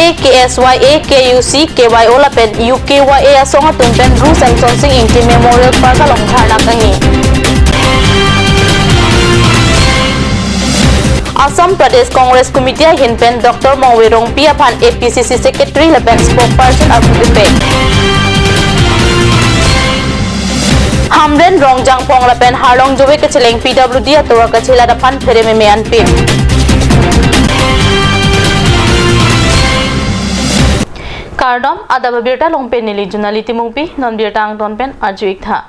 KSA, KSYA, KUC, KYO lapen UKYA asong atum pen Ru Samson Singh Ingti Memorial Park along dharna kangi. Assam Pradesh Congress Committee hinpen Dr. Mongwe Rongpi aphan APCC Secretary lapen spokesperson Arpu. Hamren Rongjang Pong lapen Harlong Jowe kecheleng PWD atora kachela daphan phere me anpi. Kardom adaba birta longpen nili junali timungpi non birta ang tonpen arju iktha.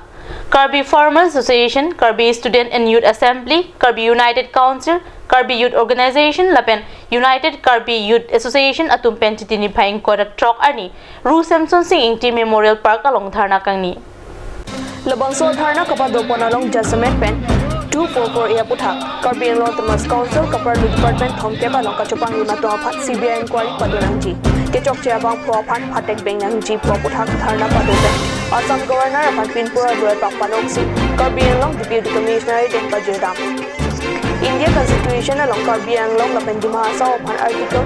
Karbi Farmers Association, Karbi Student and Youth Assembly, Karbi United Council, Karbi Youth Organization lapen United Karbi Youth Association atum pen chitini phaing kora truck ani Ru Samson Singh Ingti Memorial Park along dharna kangni. Labangso dharna kapa dopon along Jasamet pen 244 ia putha Karbi Anglong Autonomous Council Kapar Department thongke ba long kachopang lima to phat CBI inquiry padonang ji ke chok che bang pho phan phatek beng nang ji pho putha dharna padope Assam Governor aphan Pinpura roy pakpanok si Karbi Anglong Deputy Commissioner den Pajiram India Constitution along Karbi Anglong lapen Dima Hasao aphan Article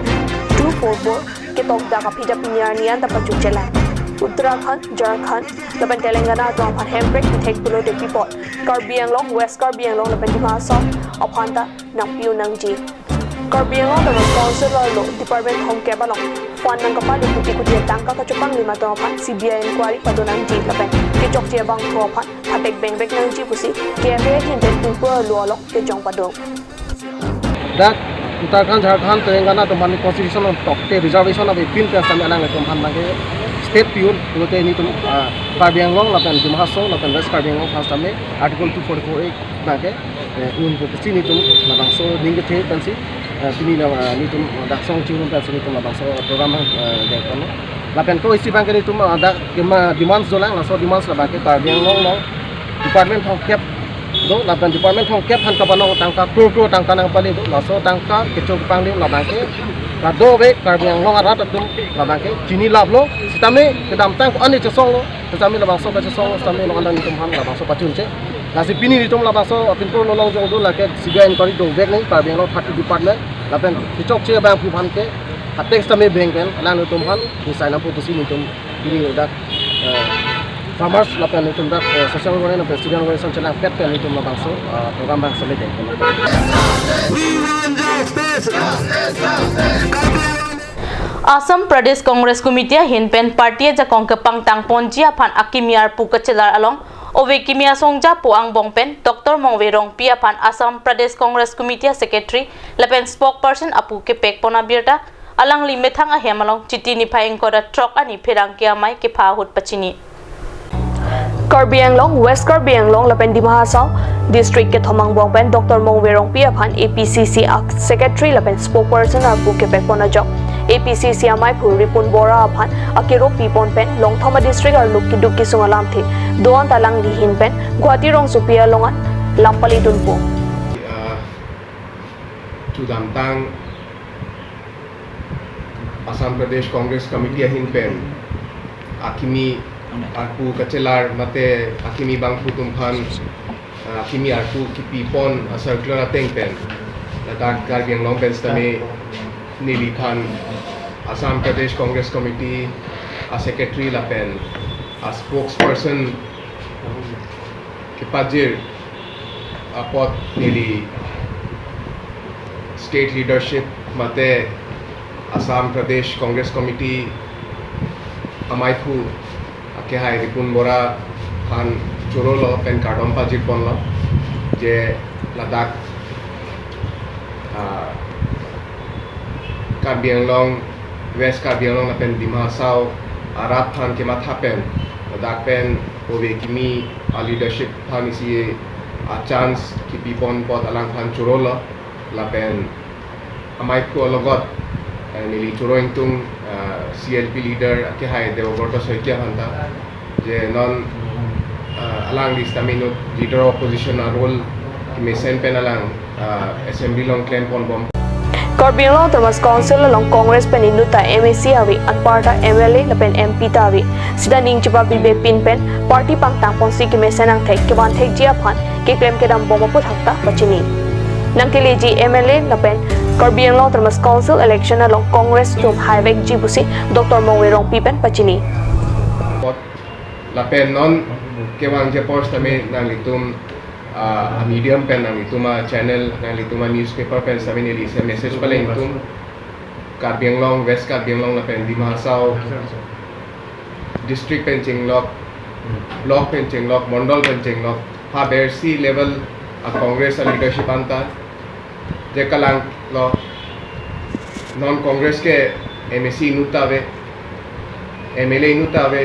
244 ke tok da ka phija pinyar nian da pachu chela Uttarakhand, Jharkhand, lapen Telangana atong aphan handbrake thek pulo de people Karbi Anglong, West Karbi Anglong lapen Dima Hasao aphan ta nangpiu nangji Karbi Anglong Autonomous Council lo Department home ke balong fund nang kapal kuti kuti tangka ka chupang lima to aphan CBI inquiry padonang ji lapen ke chok che bang tho aphan phatek beng bek nang ji pusi KFA hin den pinpura lo alok ke jong pado dak Uttarakhand, Jharkhand, Telangana tumhan constitution of tokte reservation of pin pe sami alang tumhan nang state pure lote ni tum Karbi Anglong lapen Dima Hasao lapen West Karbi Anglong first ame Article 244A nake un pusi ni tum labang so ning the pensi pini ni tum dak song chirum pensi ni tum labang so program de kono lapen ko isi bang ni tum dak kema demands dolang la so demands la bang ke Karbi Anglong long department thong cap do lapen department thong cap han ka banong tangka pro pro tangka nang pali do la so tangka kecho pang li la bang ke kado be Karbi Anglong arat atum la bang ke chini lablo sitame kedam tang ani chesong lo sitame la bang so ka chesong sitame lo andang ni tum han la bang so pachun che lasi pini ni tum la bang so pinpur lo long jong do la ke CBI inquiry do bek nei Karbi Anglong 30 department la pen kichok che bang phu phan ke hatek sitame bank pen la ni tum han ni sign up pusi ni tum pini dak farmers la pen ni tum dak social organization president organization chala pet pen ni tum la bang so program bang so le de. Assam Pradesh Congress Committee hinpen party ja kongke pangtang ponji aphan akimiar pukachelar along ove kimia songja poang bongpen Dr. Mongwe Rongpi aphan Assam Pradesh Congress Committee Secretary lapen spokesperson apu ke pek pona birta alang li methang a hemalong chitini phaing kora truck ani pherang ke amai ke pha hut pachini. Karbi Anglong, West Karbi Anglong lapen Dima Hasao District ke thomang bongpen Dr. Mongwe Rongpi aphan APCC Secretary lapen spokesperson apu ke pek pona jok APCC amai phu Ripun Bora aphan akiro pipon pen Longthoma District ar lukki dukki sungalam the doan talang lihin pen Guwahati rong supia longan lampali dunpo Chudamtang Assam Pradesh Congress Committee hin pen akimi arpu kachelar mate akimi bangpu tumkhan akimi arpu ki pipon circular ateng pen Ladakh Karbi Anglong pen stame nili khan Assam Pradesh Congress Committee a secretary lapen a spokesperson ki pajir apot nili state leadership mate Assam Pradesh Congress Committee amaiphu akehai Ripun Bora khan chorolo pen kardom pajir ponlo je Ladakh Karbi Anglong, West Karbi Anglong lapen Dima Hasao arat phan ke matha pen Ladakh pen ove kimi a leadership phan isi a chance ki pipon pot alang phan chorolo lapen amai ko logot nili choroing tung CLP leader ke hai Debabrata Saikia hanta je non alang listamino leader opposition a role ki mesen pen alang assembly long claim pon bom. Karbi Anglong Autonomous Council along Congress pen inuta MAC awi anparta MLA lapen MP ta awi sida ningchiba bilbe pin pen party pangtang ponsi ki mesenang thek kewan thek jia phan ke klem ke dam boma put hakta pachini nangkili ji MLA lapen Karbi Anglong Autonomous Council election along Congress tum highway jibusi Dr. Mongwe Rongpi pen pachini lapen non kewang je post tame nang litum a medium pen nang lituma channel nang lituma newspaper pen sami nili se message pala intum Karbi Anglong West Karbi Anglong lapen Dima Hasao district pen Chinglok block pen Chinglok mandal pen Chinglok ha bersi level a Congress a leadership anta je kalang lo non Congress ke MSc inutave MLA inutave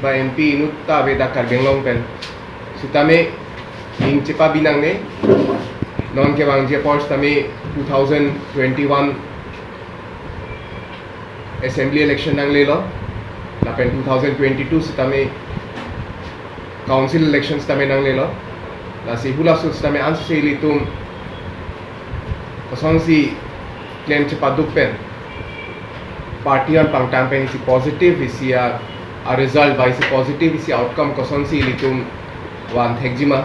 ba MP inutave da Karbi Anglong pen sitame ing chepa binang ne non ke wang je post tame 2021 assembly election nang le lo lapen 2022 sitame council elections tame nang le lo la si hula su sitame an se litum kosong si claim chepa duk pen party on pangtang pen si positive isi a result by si positive isi outcome kosong si litum wan thekjima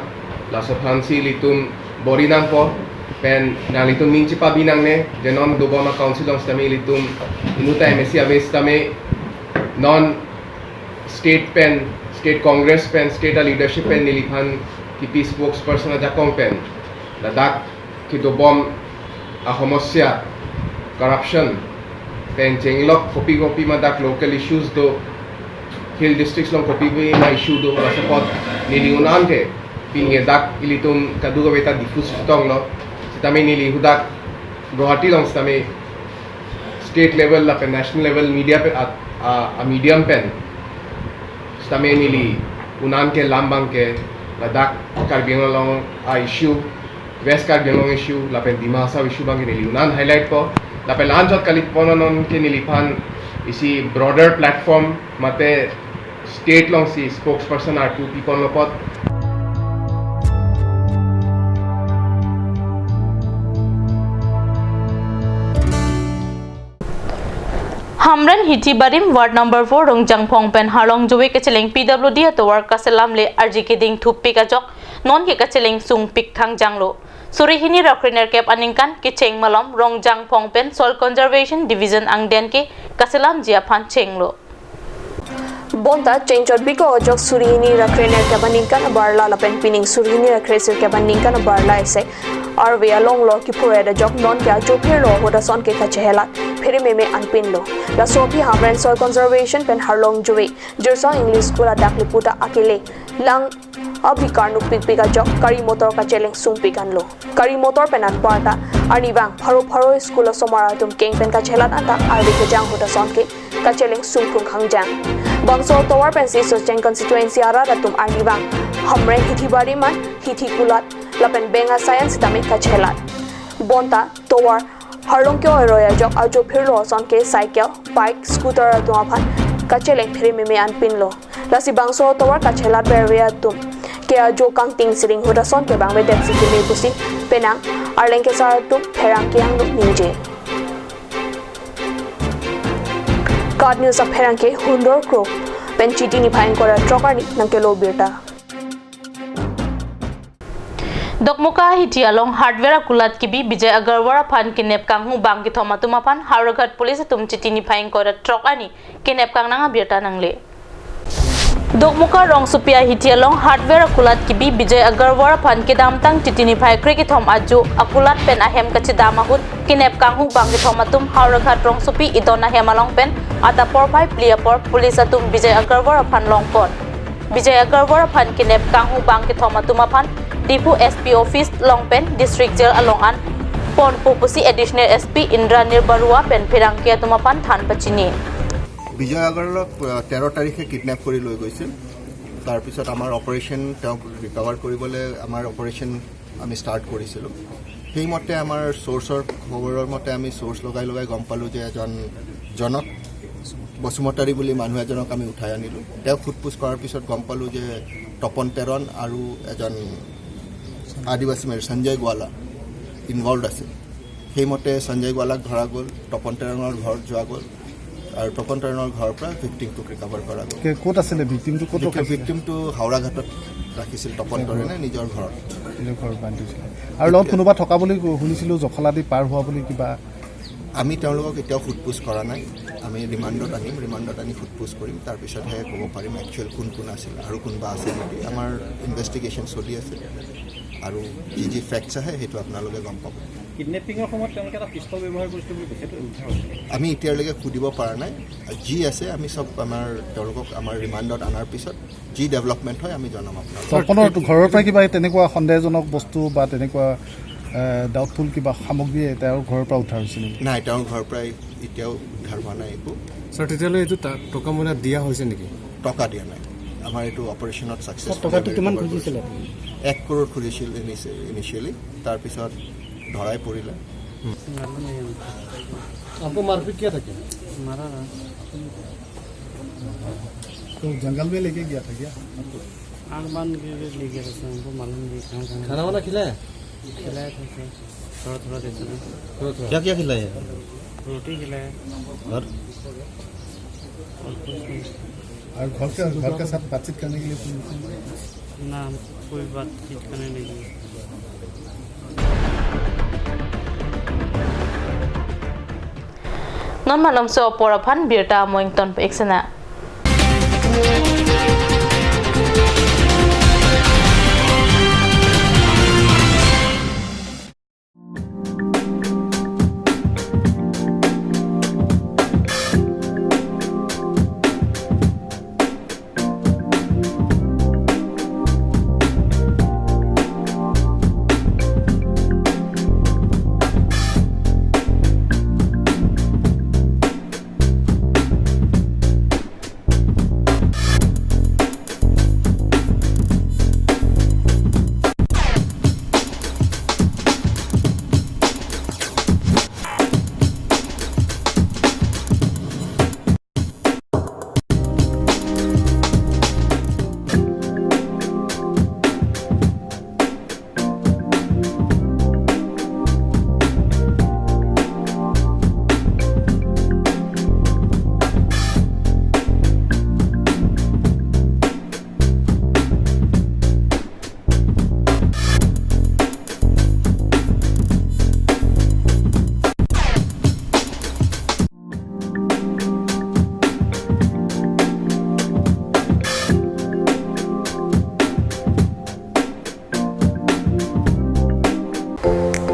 la sophansi litum borinang po pen na litum minchipa binang ne jenon doboma council long stami litum inuta MSc aves tame non state pen state Congress pen state leadership pen niliphan kipi spokesperson jakong pen ladak ki dobom a সমস্যা corruption pen chenglok copy copy ma dak local issues do hill districts long copy ma issue do la support nili unan ke pinge dak ilitum kaduga beta diffuse tong lo sitame nili hudak Guwahati long sitame state level la pe national level media pe a medium pen sitame nili unan ke lambang ke la dak Karbi Anglong a issue West Karbi Anglong issue la pen Dima Hasao issue bang ke nili unan highlight po la pe lan jot kalit pononon ke nili phan isi broader platform mate state long si spokesperson are two people lopot. Hamren hiti barim ward number 4 Rongjang phong pen harlong jowe ke cheleng PWD to work kaselam le arji ke ding thup pik ajok non ke kacheleng sung pik thang janglo surihini rokriner cap aningkan ke cheng malom Rongjang phong pen soil conservation division angden ke kaselam jia phan chenglo bonta chengchot biko ojok surihini rakrener kabaningkan barla lapen pining surihini rakresir kabaningkan barla ese arwe along lo ki pure da jok non kya jophir lo hoda son ke khachela phiri meme anpin lo la sopi hamren soil conservation pen harlong jowe jursa english school dakli puta akele lang abhi karnu pik pika jok kari motor ka cheleng sung pikan lo kari motor penan parta arniwang pharo pharo school somara tum keng pen ka chelat anta arwe ke jang hoda son ke ka cheleng sung phung khang jang bangso tower pen si socheng constituency ara tum arniwang hamre hithibari man hithikulat lapen benga science tame ka chelat bonta tower harlong kyo roya jok ajo phirlo son ke cycle bike scooter tum aphan ka cheleng phiri meme an pinlo lasi bangso tower ka chelat beria tum ke ajo kang ting siring hoda son ke bangwe det si me pusi penang arleng ke sar tum pherang kyang nu ninje god news of pherang ke hundor kro pen chiti ni phaing kora trokani nangke lo birta Dokmoka hiti along hardware kulat kibi Bijay Agarwala phan kinep kang hu bang ki thoma tuma phan Howraghat police tum chitini phaing kora truck ani kinep kang nanga birta nangle Dokmoka Rongsupia hiti along hardware kulat kibi Bijay Agarwala phan ki damtang chitini phai kre ki thom aju akulat pen ahem kachi damahut kinep kang hu bang ki thoma tum Howraghat Rongsupi idona hemalong pen ata por phai plia por police atum Bijay Agarwala phan longpon Bijay Agarwala phan kinep kang hu bang ki thoma tuma phan Dipu SP office Longpen district jail along an pon pupusi additional SP Indranil Barua pen phirang kia tumapan than pachini Bijay Agarwala 13 তাৰিখে kidnap কৰি লৈ গৈছিল। তাৰ পিছত আমাৰ operation তেওঁক recover কৰিবলৈ আমাৰ অপাৰেশ্যন আমি ষ্টাৰ্ট কৰিছিলোঁ। সেইমতে আমাৰ চ'ৰ্চৰ খবৰৰ মতে আমি চ'ৰ্চ লগাই লগাই গম পালোঁ যে এজন জনক বসুমতাৰী বুলি মানুহ এজনক আমি উঠাই আনিলোঁ। তেওঁক সোধ-পোছ কৰাৰ পিছত গম পালোঁ যে তপন তেৰণ আৰু এজন আদিবাসী মেৰ সঞ্জয় গোৱালা ইনভলভ আছিল। সেইমতে সঞ্জয় গোৱালাক ধৰা গ'ল, তপন তেৰণৰ ঘৰত যোৱা গ'ল আৰু তপন তৰণৰ ঘৰৰ পৰা ভিক্টিমটোক ৰিকভাৰ কৰা গ'ল। ক'ত আছিলে ভিক্টিমটো, ক'ত ৰখাইছিলে? ভিক্টিমটো হাওৰাঘাটত ৰাখিছিল তপন তৰণে নিজৰ ঘৰত। নিজৰ ঘৰত বান্ধি থৈছিলে। আৰু লগত কোনোবা থকা বুলি শুনিছিলোঁ, জখলা দি পাৰ হোৱা বুলি কিবা। আমি তেওঁলোকক এতিয়াও সোধ পোছ কৰা নাই। আমি ৰিমাণ্ডত আনিম, ৰিমাণ্ডত আনি সোধ পোছ কৰিম, তাৰপিছতহে ক'ব পাৰিম একচুৱেল কোন কোন আছিল আৰু কোনোবা আছে নেকি। আমাৰ ইনভেষ্টিগেশ্যন চলি আছে আৰু যি যি ফেক্টছ আহে সেইটো আপোনালোকে গম পাব। কিডনেপিঙৰ সময়ত তেওঁলোকে এটা পিষ্টল ব্যৱহাৰ কৰিছিল বুলি কৈছে, সেইটো উদ্ধাৰ হৈছে? আমি এতিয়ালৈকে সুধিব পৰা নাই। যি আছে আমি চব আমাৰ তেওঁলোকক আমাৰ ৰিমাণ্ডত অনাৰ পিছত যি ডেভেলপমেণ্ট হয় আমি জনাম আপোনালোকক। তপনৰ ঘৰৰ পৰা কিবা তেনেকুৱা সন্দেহজনক বস্তু বা তেনেকুৱা ডাউটফুল কিবা সামগ্ৰী তেওঁৰ ঘৰৰ পৰা উদ্ধাৰ হৈছে নেকি? নাই, তেওঁৰ ঘৰৰ পৰাই এতিয়াও উদ্ধাৰ হোৱা নাই একো। ছাৰ, তেতিয়াহ'লে এইটো টকা মইনা দিয়া হৈছে নেকি? টকা দিয়া নাই। আমাৰ এইটো অপাৰেশ্যনত ছাকচেছ। টকাটো কিমান খুজিছিলে? 1 কৰোৰ খুজিছিল ইনিচিয়েলি, তাৰপিছত ধৰাই পৰিলে। आपको मारपीट किया था क्या? मारा था। तो जंगल में लेके गया था क्या? आँख बांध के ले गया था सर, हमको मालूम नहीं कहाँ कहाँ। खाना वाना खिलाया? खिलाया था सर, थोड़ा थोड़ा देते थे। थोड़ा थोड़ा क्या क्या खिलाया? रोटी खिलाया। और? और कुछ नहीं। और घर के साथ बातचीत करने के लिए कोई- ना, हमको कोई बातचीत करने नहीं दी। Non malom so poraphan birta moington eksena.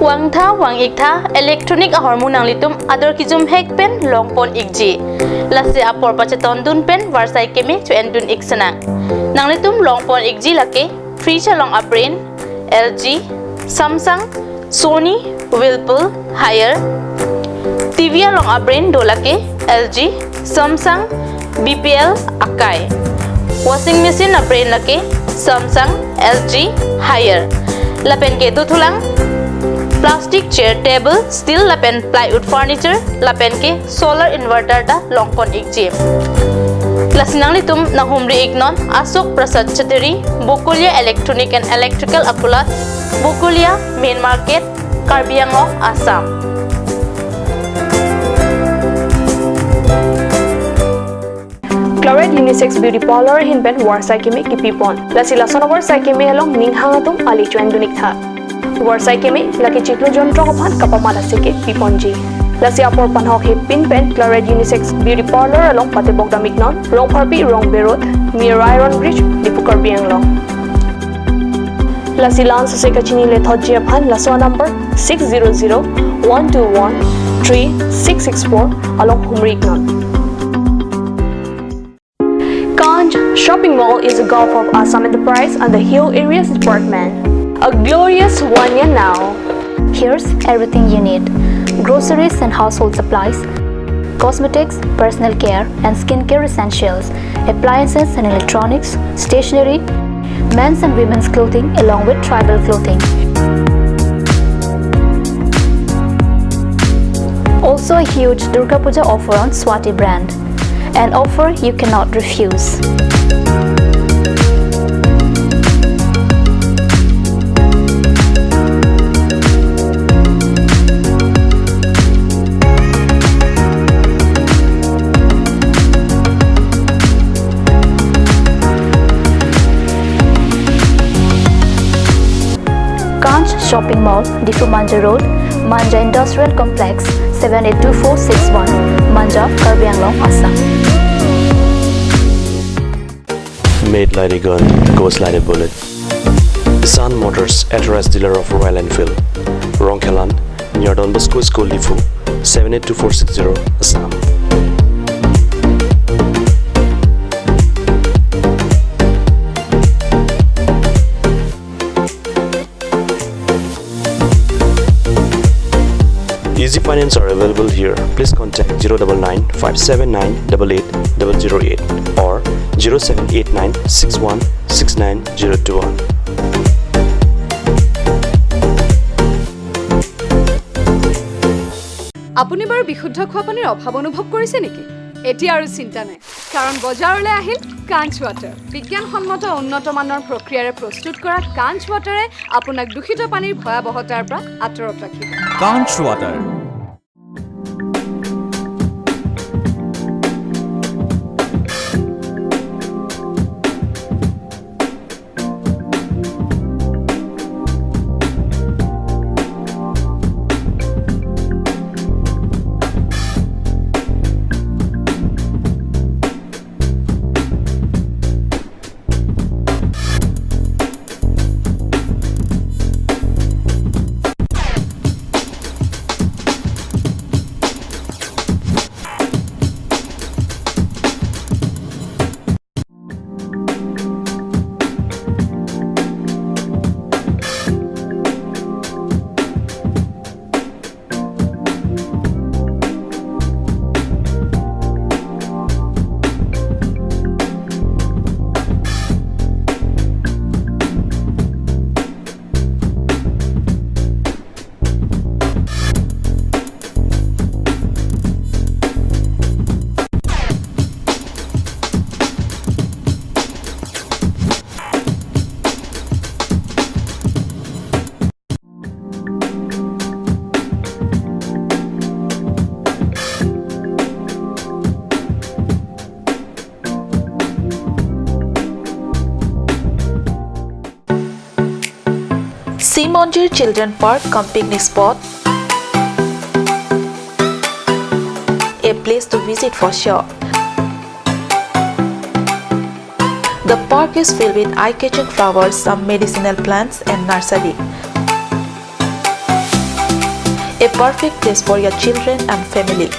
Wang tha wang ik tha electronic hormone ang litum ador kijum hek pen long pon ikji lase apor pacheton dun pen varsai kemi chu endun iksana nang litum long pon ikji lake fridge along abrain LG, Samsung, Sony, Whirlpool, Haier, TV along abrain dolake LG, Samsung, BPL, Akai, washing machine abrain lake Samsung, LG, Haier lapen ke duthulang plastic chair, table, steel lapen plywood furniture lapen ke solar inverter ta longpon ikji lasinang litum nahumri iknon Ashok Prasad Chateri, Bokulia Electronic and Electrical Akulat, Bokulia Main Market, Karbi Anglong, Assam. Chloride Unisex Beauty Parlor hinben warsai kemi kipipon. Lasi lasonowar sai kemi helong ninghangatum ali chuen dunik tha. Warsai kemi laki chiklo jontro phan kapamala seke piponji. Lasi apor panhok he pin pen Chloride Unisex Beauty Parlor along Patebok damiknon Rong Pharpi Rong Berot near Iron Bridge, Diphu Karbi Anglong. Lasi lans se kachini le thojia phan laswa number 600 121 3664 along Humriknon. Kanj Shopping Mall is a Gulf of Assam Enterprise and the Hill Areas Department. A glorious 1 year now. Here's everything you need: groceries and household supplies, cosmetics, personal care and skincare essentials, appliances and electronics, stationery, men's and women's clothing along with tribal clothing. Also a huge Durga Puja offer on Swati brand. An offer you cannot refuse. Shopping Mall, Diphu Manja Road, Manja Industrial Complex, 782461, Manja, Karbi Anglong, Assam. Made like a gun, goes like a bullet. Sun Motors, authorized dealer of Royal Enfield, Rongkhelan, near Don Bosco School, Diphu, 782460, Assam. Easy finance are available here. Please contact 099 579 88008 or 0789 61 69021. আপুনি বাৰু বিশুদ্ধ খোৱা পানীৰ অভাৱ অনুভৱ কৰিছে নেকি? এতিয়া আৰু চিন্তা নাই, কাৰণ বজাৰলৈ আহিল কাঞ্চ ৱাটাৰ। বিজ্ঞানসন্মত উন্নত মানৰ প্ৰক্ৰিয়াৰে প্ৰস্তুত কৰা কাঞ্চ ৱাটাৰে আপোনাক দূষিত পানীৰ ভয়াৱহতাৰ পৰা আঁতৰত ৰাখিব। Kanch water. Simonjir Children Park cum picnic spot, a place to visit for sure. The park is filled with eye-catching flowers, some medicinal plants and nursery. A perfect place for your children and family.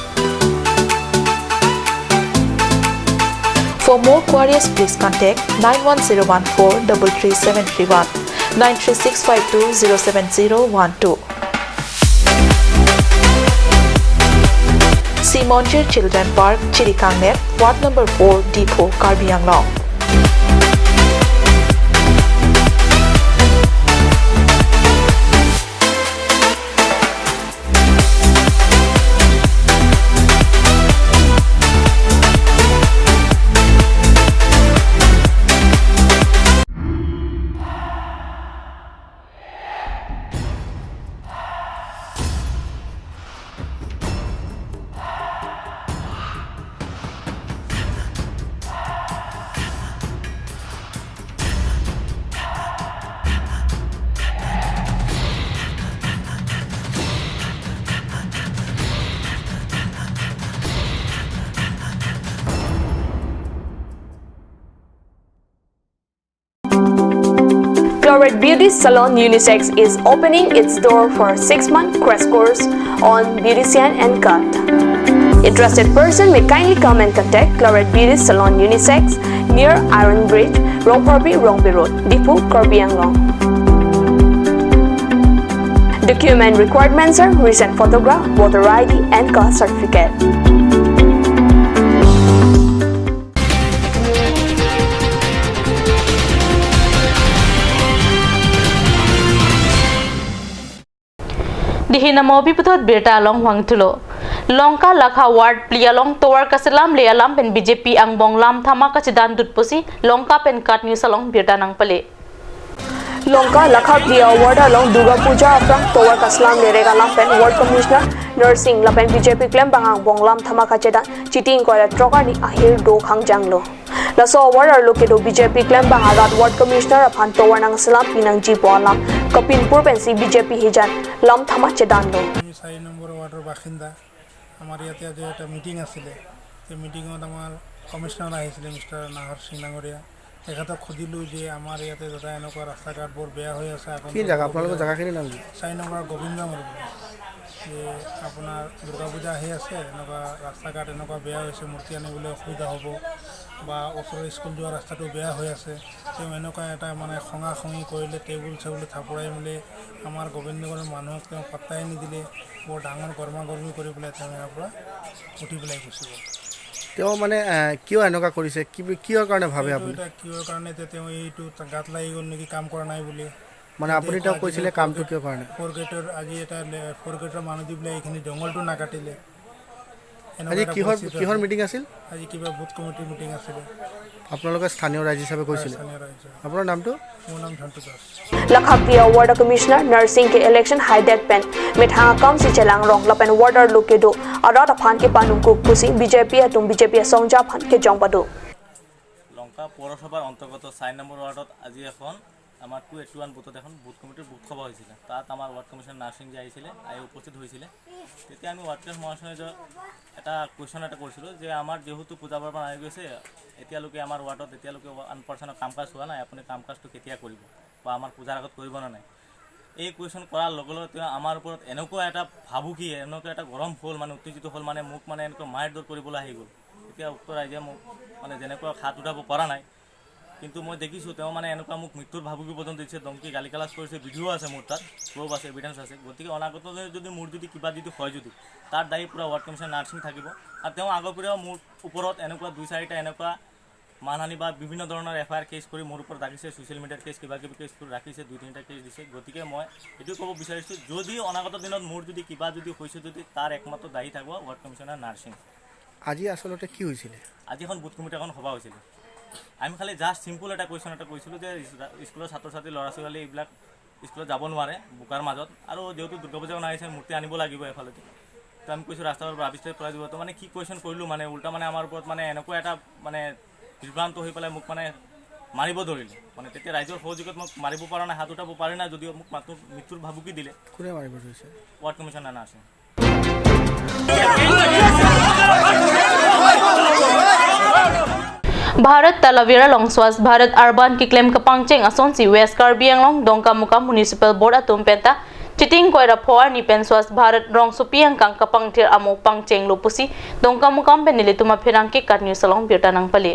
For more queries, please contact 91014 33731, 93652 07012. Simonjir Children Park, Chirikangnep, Ward Number 4, Depot, Karbi Anglong. Floret Beauty Salon Unisex is opening its door for 6-month crash course on beautician and cut. Interested person may kindly come and contact Floret Beauty Salon Unisex near Iron Bridge, Rongparbi, Rongbi Road, Diphu, Karbi Anglong. Document requirements are recent photograph, voter ID and caste certificate. Dihina mobi putot birta along huangtulo Longka lakha ward plialong towar kaselam lealam pen BJP ang bonglam thama kachidan dutposi Longka pen kat news along birta nang pale Longka lakha plia ward along Durga Puja aprang towar kaslam lerega lam pen ward commissioner Nursing lapen BJP klem bangang bonglam thama kachedan chiting koira trokani ahir do khangjanglo laso ward arlo ke do BJP klem bang arat ward commissioner aphan towarnang salam pinang ji bolam Kapinpur pensi BJP hijan lam thama chedanlo. আমি 4 নম্বর ওয়ার্ডের বাসিন্দা। আমাৰ ইয়াতে আজি এটা meeting আছিলে। সেই মিটিঙত আমাৰ কমিশ্যনাৰ আহিছিলে মিষ্টাৰ নাহৰ সিং ডাঙৰীয়া। তেখেতক সুধিলোঁ যে আমাৰ ইয়াতে দাদা এনেকুৱা ৰাস্তা ঘাট বৰ বেয়া হৈ আছে। কি জেগা আপোনালোকৰ জেগাখিনিৰ নাম কি? 4 নম্বৰ গোবিন্দ যে আপোনাৰ দুৰ্গা পূজা আহি আছে, এনেকুৱা ৰাস্তা ঘাট এনেকুৱা বেয়া হৈছে, মূৰ্তি আনিবলৈ অসুবিধা হ'ব বা ওচৰৰ স্কুল যোৱা ৰাস্তাটো বেয়া হৈ আছে। তেওঁ এনেকুৱা এটা মানে খঙা খঙি কৰিলে, টেবুল চেবুল থাপৰাই মেলি আমাৰ গোবিন্দগড়ৰ মানুহক তেওঁ পাত্তাই নিদিলে। বৰ ডাঙৰ গৰমা গৰমি কৰি পেলাই তেওঁ ইয়াৰ পৰা উঠি পেলাই গুচি গ'ল। তেওঁ মানে কিয় এনেকুৱা কৰিছে, কিহৰ কাৰণে ভাবে আপুনি? কিহৰ কাৰণে এতিয়া তেওঁ এইটো গাত লাগি গ'ল নেকি, কাম কৰা নাই বুলি। মানে আপুনি তেওঁক কৈছিলে কামটো কিয় কাৰণে? ফ'ৰ গ্ৰেডৰ আজি এটা ফ'ৰ গ্ৰেডৰ মানুহ দি পেলাই এইখিনি জংঘলটো নাকাটিলে। আজি কিহৰ মিটিং আছিল? আজি কিবা বুথ কমিটিৰ মিটিং আছিলে। আপোনালোকে স্থানীয় ৰাইজ হিচাপে কৈছিলে? আপোনাৰ নামটো? মোৰ নাম Jhantu Das. Lakhaktia ward commissioner nursing ke election high pen methanga kam si chelang rong lapen ward ar loke do arat aphan ke panung kuk pusi BJP atum BJP songja phan ke jongpadu. Lanka পৌৰসভাৰ অন্তৰ্গত 4 number ৱাৰ্ডত আজি এখন আমাৰ 281 বুথত এখন booth কমিটিৰ booth সভা হৈছিলে। তাত আমাৰ ৱাৰ্ড কমিশ্যনাৰ নাৰ্ছিং যে আহিছিলে, আহি উপস্থিত হৈছিলে। তেতিয়া আমি ৱাৰ্ড কমিশ্যনাৰ মহাশয় এটা কুৱেশ্যন এটা কৰিছিলোঁ যে আমাৰ যেহেতু পূজা পাৰ্বণ আহি গৈছে, এতিয়ালৈকে আমাৰ ৱাৰ্ডত এতিয়ালৈকে 1% কাম কাজ হোৱা নাই, আপুনি কাম কাজটো কেতিয়া কৰিব বা আমাৰ পূজাৰ আগত কৰিব নে নাই? এই কুৱেশ্যন কৰাৰ লগে লগে তেওঁ আমাৰ ওপৰত এনেকুৱা এটা ভাবুকি, এনেকুৱা এটা গৰম হ'ল, মানে উত্তেজিত হ'ল, মানে মোক মানে এনেকুৱা মাৰ ধৰ কৰিবলৈ আহি গ'ল। তেতিয়া উক্ত ৰাইজে মোক মানে যেনেকুৱা হাত উঠাব পৰা নাই, কিন্তু মই দেখিছোঁ তেওঁ মানে এনেকুৱা মোক মৃত্যুৰ ভাবুকি পৰ্যন্ত দিছে, ধমকি গালি গালাজ কৰিছে। ভিডিঅ' আছে মোৰ তাত, প্ৰুফ আছে, এভিডেঞ্চ আছে। গতিকে অনাগত যদি মোৰ যদি কিবা যদি হয় যদি তাৰ দায়ী পূৰা ৱাৰ্ড কমিশ্যনাৰ নাৰ্ছিং থাকিব। আৰু তেওঁ আগৰ পৰাও মোৰ ওপৰত এনেকুৱা 2-4টা এনেকুৱা মানহানি বা বিভিন্ন ধৰণৰ এফআইআৰ কেছ কৰি মোৰ ওপৰত ৰাখিছে, ছ'চিয়েল মিডিয়াৰ কেছ কিবা কিবি কেছ কৰি ৰাখিছে, 2-3টা কেছ দিছে। গতিকে মই এইটো ক'ব বিচাৰিছোঁ, যদি অনাগত দিনত মোৰ যদি কিবা যদি হৈছে যদি তাৰ একমাত্ৰ দায়ী থাকিব ৱাৰ্ড কমিশ্যনাৰ নাৰ্ছিং। আজি আচলতে কি হৈছিলে? আজি এখন বুথ কমিটি এখন সভা হৈছিলে। আমি খালি জাষ্ট চিম্পুল এটা কুৱেশ্যন এটা কৈছিলোঁ যে স্কুলৰ ছাত্ৰ ছাত্ৰী ল'ৰা ছোৱালী এইবিলাক স্কুলত যাব নোৱাৰে বোকাৰ মাজত, আৰু যেহেতু দুৰ্গা পূজাও আহিছে মূৰ্তি আনিব লাগিব এফালেদি, তো আমি কৈছোঁ ৰাস্তাৰ পৰা আৱিষ্কাৰ পেলাই দিব। তো মানে কি কুৱেশ্যন কৰিলোঁ, মানে উল্টা মানে আমাৰ ওপৰত মানে এনেকুৱা এটা মানে বিভ্ৰান্ত হৈ পেলাই মোক মানে মাৰিব ধৰিলে। মানে তেতিয়া ৰাইজৰ সহযোগত মোক মাৰিব পৰা নাই, হাত উঠাব পৰা নাই, যদিও মোক মাত্ৰ মৃত্যুৰ ভাবুকি দিলে। কোনে মাৰিব ধৰিছে? Ward commissioner nursing. Bharat Talavera long Swachh Bharat Urban ki claim kapangcheng asonsi West Karbi Anglong Dongka Mukam Municipal Board atum penta chiting koira phor ni pen Swachh Bharat rong supiang kang kapangthir amo pangcheng lopusi Dongka Mukam penile tuma phirang ke katni salong birtanang pale.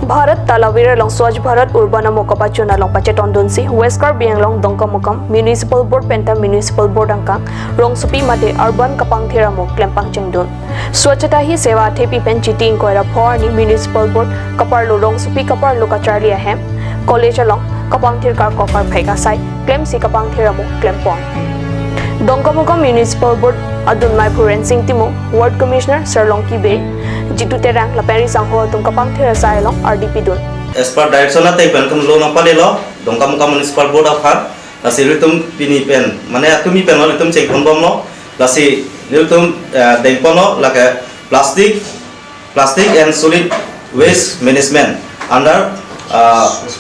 Bharat Talavera long Swachh Bharat Urban moka chuna long pacheton donsi West Karbi Anglong Dongka Mukam Municipal Board penta Municipal Board angkang rong supi mate urban kapangthir amo claim pangcheng dun. Swachhata hi seva thepi pen chiting koira phor ni Municipal Board kaparlo rong supi kaparlo kacharli ahem college along kapangthir kar kokar phaiga sai claim si kapangthir amo claim pon. Dongka Mukam Municipal Board adun mai phuren sing timo Ward Commissioner Sir Longki Be jitu terang la peri sang ho tum kapangthir sai long RDP dun. As per direction la tai pen tum loan apale lo Dongka Mukam Municipal Board of har la tum pini pen mane tumi pen lo tum cheng bom lo la si tum dengpon lo la ke plastic and solid waste management under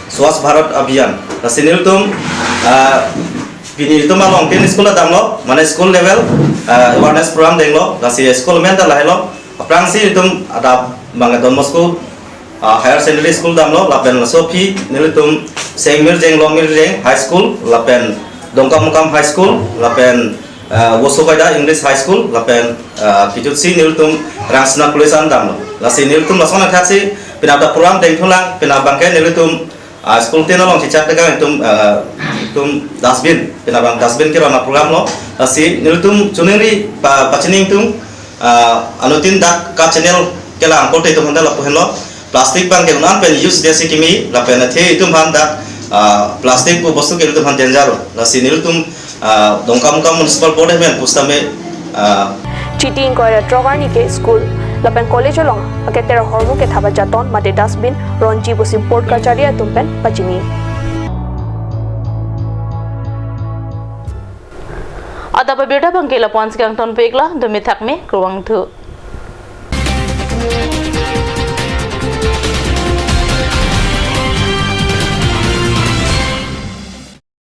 Swachh Bharat Abhiyan la si tum pini tum along ten school dam lo mane school level awareness program deng lo la si school men da la lo prangsi tum ada bang Don Bosco higher secondary school dam lo la pen sofi nil tum Sengmir Jeng Longmir Jeng high school la pen Dongka Mukam high school la pen Wosokaida English high school la pen Kijutsi nil tum Rangsna Kulesan dam lo la si nil tum lasona thasi pina da program deng thulang pina bangke nil tum school ten long chichat daga tum tum dustbin pina bang dustbin ke rona program lo la si nil tum chuneri pachining tum anutin dak ka channel kela angkol te tum handa la pohen lo plastic bang ke unan pen use desi kimi la pen the tum han dak plastic ko bostu ke tum han danger la si nil tum Dongka Mukam Municipal Board men pusta me cheating koira trogarni ke school lapen college long aketer hormu ke thaba jaton mate dustbin ronji bosi board kacharia tumpen pachini. Adaba birda bangke la pons gang ton pekla dumi thakme kruang thu.